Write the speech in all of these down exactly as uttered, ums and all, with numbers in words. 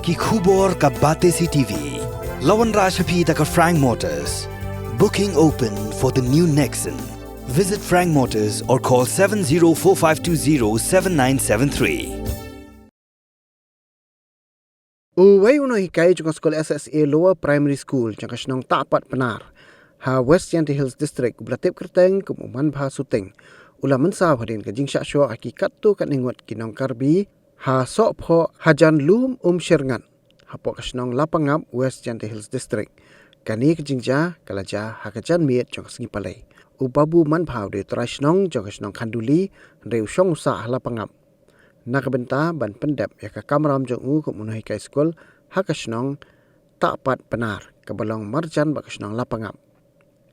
Ki khubor ka Batesi T V. La wanrah sha phi da ka Frank Motors. Booking open for the new Nexon. Visit Frank Motors or call seven zero four five two zero seven nine seven three. Uwei u nonghikai jong ka skul S S A Lower Primary School jong ka shnong Tahpat Pnar ha West Jaintia Hills District, u ba la tip kyrteng kum u Manbha Suting, u la mynsaw hadien ka jingshah shoh ha ki katto katne ngut ki nong Karbi ha Sohphoh hajan Lum Umshyrngat hapoh ka shnong Lapangap, West Jaintia Hills District. Kane ka jingjia ka la jia ha ka janmiet jong ka sngi Palei. U Babu Manbha u dei u trai shnong jong ka shnong Khanduli, hynrei u shong u sah ha Lapangap na ka bynta ban pyndep ïa ka kamram jong u kum u nonghikai skul ha ka shnong Tahpat Pnar kaba long marjan bad ka shnong Lapangap.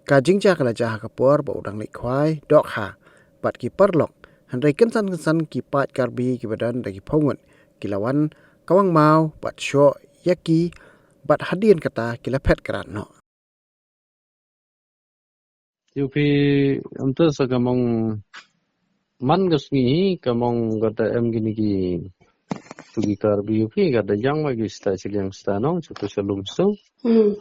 Ka jingjia ka la jia ha ka por ba u dang leit khwai dohkha bad ki paralok, hynrei kynsan kynsan ki paid Karbi kiba don da ki phew ngut ki la wan kawang maw bad shoh ïa ki, bad hadien kata ki la phet krad noh. Ïa phi, ym te sa ka mong man ka sngi hi, ka mong ka da em kine ki, tu ki Karbi ïa phi, ka da ïang ma ki sha shiliang sha nong, sha tu sha lum sha tu. Hmm.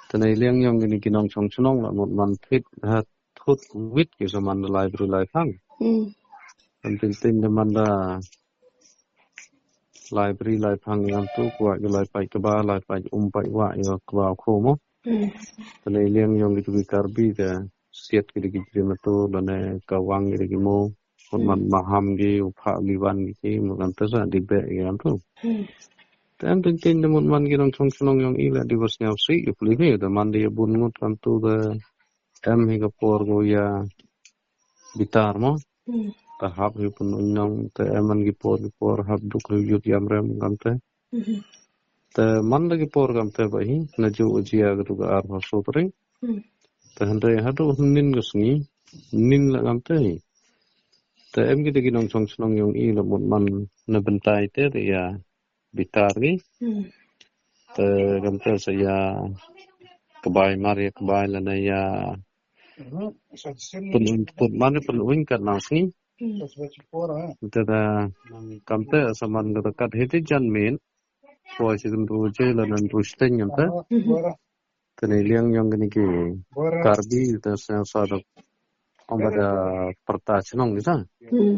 Te na i liang ïong kine ki nongshong shnong la mut man thit, ha thut wit ki sa man da lai bri lai phang. Hmm. Kan tin tin da man da lai bri lai phang ïa tu kwah ki lai paid kba, lai paid um paid wah ïa kba u kho mo. Hmm. Te na i liang ïong ki tu ki Karbi te siat ki da ki jri mato, lane kawang ki da ki mo. Mut man maham ki, u phah u liwan ki, mut kan te sa di beh ki kan tu. Hmm. Te em tin tin da mut man ki nongshong shnong ïong i la di bas nyaw si, ïa pli hi, da man di ïa bun ngut kan tu da em hi ka por ko ïa bitar mo. Hmm. Te hap hi pun unyong, te em man ki por ki por hap duk hi yut ïam rem kan te. Mhm. Te man da ki por kan te ba hi, na ju u jia ka tu ka ar ha so tring. Hmm. Te hynrei haduh hynnin ka sngi, nin la kan te hi. Te em ki da ki nongshong shnong ïong i la mut man na bynta i te, te ïa bitar ki. Hmm. Te kan te sa ïa kbai mar ïa kbai lane ïa pun, pun man pun uin kat nang sngi. Hmm. Te da kan te sa man ka da kat hi te janmiet. Poi shi kan ru je lane ru shteng kan te. Mhm. Te na i liang ïong kine ki Karbi te sa sa da ong ba da pyrta chnong ki sa. Hmm.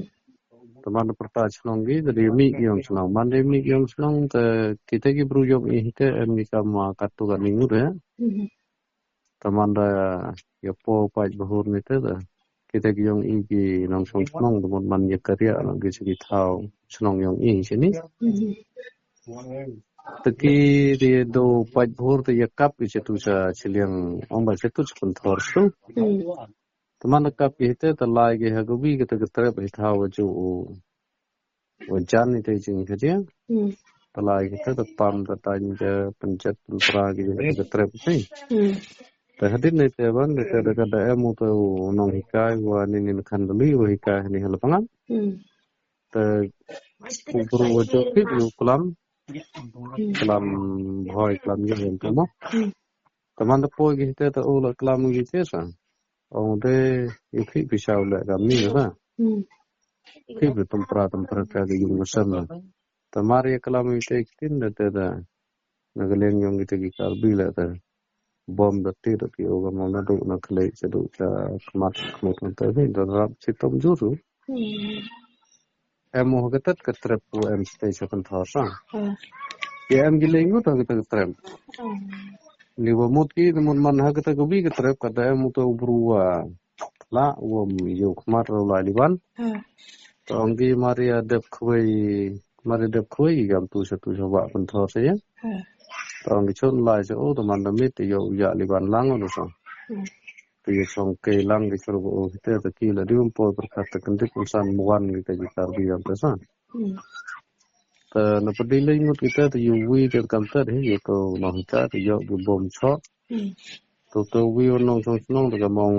Te man da pyrta chnong ki, te da mih ki ïong chnong. Man da mih ki ïong chnong, te kita ki bru ïong i hi te em ni kam, ah, kat tu kat ni ngut eh. Mhm. Te man da ïa po paid bahur ni te, te kita ki ïong i ki nongshong chnong, te mut man ïa ka riak na ki sa ki thaw chnong ïong i sini. Mhm. Te ki, te do paid bahur te ïa kap ki sa tu sa shiliang, ong ba sa tu sa pynthor tu. Hmm. Te man da kap ki hi te, te lai ki ha ka wi ka te ka trep hi thaw ju u, u jan hi te jing ka jia. Hmm. Te lai ki te, te pam te tang te pynjet pynpra ki hi te ka trep hi. Hmm. Te hadien ni te ban, te te ka da em u te u nonghikai wa ni ni Khanduli wa hikai ni ha Lapangap. Hmm. Te u bru wa ju pip u klam. Hmm. Klam bhoi klam ïa ïa mo. Hmm. Te man da poi ki hi te, te u la klam ki te sa. Ong te ïa phi phi shaw le kam ni sa. Hmm. Phi phi tum pra tum pra ka ki yung sem na. Te mar ïa klam ïa te ki tin da te da. Na ka liang ïong ki te ki Karbi le te. Bom da te da ki o ka mo na du na khlei cha du cha khmat khmat kan te ni da rap chi tom jur. Hmm. Em mo ka tat ka trep u em stei cha kan thor sa. Hmm. Ki em ki leng ngut ha ka tat ka trep. Hmm. Ni wa mut ki, ni mut man ha ka tat ka wi ka trep ka da em u te u bru wa la u wa ïoh khmat ro la liwan. Hmm. Te ong ki mar ïa dep khwei, mar ïa dep khwei ki kam tu sa tu sa wa kan thor sa ïa. Hmm. Te ong ki chon lai sa o te man da mit ïoh ïa liwan lang o sa. Hmm. Te ïa chong kei lang ki chor ba o ki te te ki la di um poi pyrkhat te kan dip um san muan ki te ki Karbi am te sa. Hmm. Te na pdi lei ngut ki te te ïa wi te kam te hi ïa ko nong hi te te ïoh ki bom chok. Hmm. To to wi u nongshong shnong te ka mong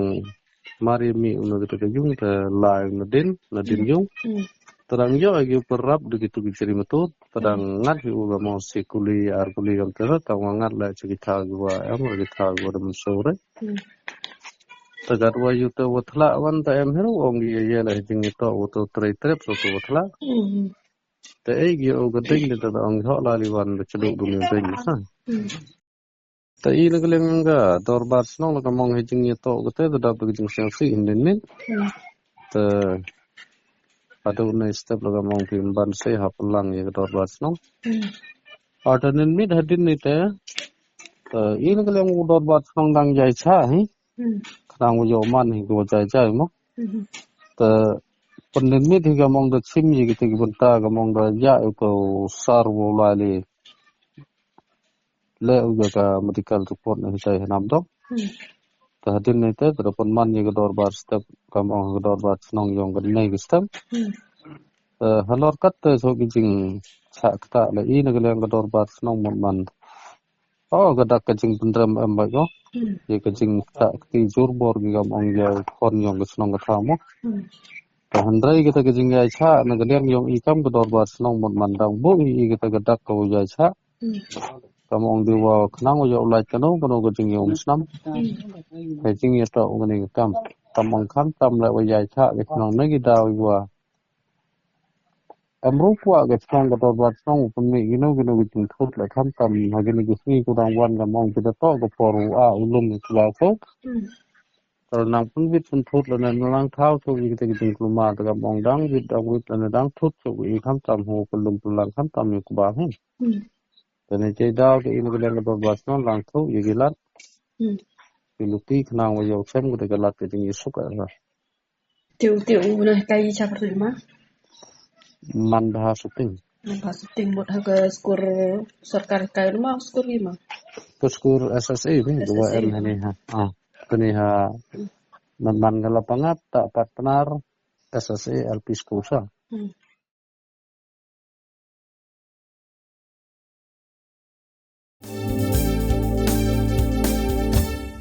mar ïa mih u na te ka yung te lai na din, na din yung. Hmm. Te dang ïoh ïa ki parap de ki tu ki chiri matur. Te dang ngat hi u ka mong si kuli ar kuli kam te te wa ngat la cha ki thaw ki wa em ki thaw ki wa dam so re. Hmm. Te kat wa yu te wa thla wan te em hi ru ong ki ïa ïa la hi jing ito wa to trei trep so to wa thla. Hmm. Te ei ki ong ka ding de, te da ong hok la li wan ba chaduk dum ïa ding sa. Te i na ka liang ka dorbar shnong la ka mong ha jingïatoh kata, te dap da ka jingsngewsih hynnin mit. Te haduh ne step la ka mong phi ban sei ha pynlang ïa ka dorbar shnong. Ar te hynnin mit hadien ni te, te i na ka liang u dorbar shnong dang jai cha hi. Khnang u ïoh man hi ko jai jai mo. Te pynnin mit hi ka mong da chim ïa kita ki bynta, ka mong da ïa u ko sar u lai li. Le u ïa ka medical report na hitai hanam dok. Te hadien ni te, te da pynman ïa ka dorbar step, ka mong ka dorbar shnong ïong ka nei ka step. Te halor kat te so ki jingchah kata la i na ka liang ka dorbar shnong mut man. Oh, ka dak ka jingpynrem em bai ko. Ïa ka jingchah kti jur bor ki kam ong ïa u khon ïong ka shnong ka thaw mo. Te hynrei kita ka jingïai chah na ka liang ïong i kam ka dorbar shnong mut man dang bu i, i kita ka dak ka u ïai chah. Kam ong di wa khnang u ïa u lait kano kano ka jingïong snam. Ka jingïatoh u ngani ka kam. Tam ong kham tam la wa ïai chah ka shnong na ki daw i wa. Em ruh kwah ka shnong ka dorbar shnong u pynmih kino kino ki jingthut la kham tam ha kino ki sngi ku dang wan ka mong kita toh ka por u a u lum ku ba ko. Kal nang pynbit pynthut la na lang thaw so ki kita ki jingkulmar ta ka mong dang bit dang bit la na dang thut so ki kham tam hu ka lum pynlang kham tam ïa ku ba hin. Te ne jai daw te ino ka liang ka dorbar shnong lang thu ïa ki lad. Ki luti khnang wa ïoh sem ku te ka lad ka jingïasuk a. Tiu tiu u na kai cha pyrtuit ma. Man bha shooting. Man bha shooting mut ha ka skur sorkar kai ma skur gi ma. Ka skur S S A ni dua em hani ha. Ah, kani ha. Man man ka la pangat ta pat pnar S S A L P school sa.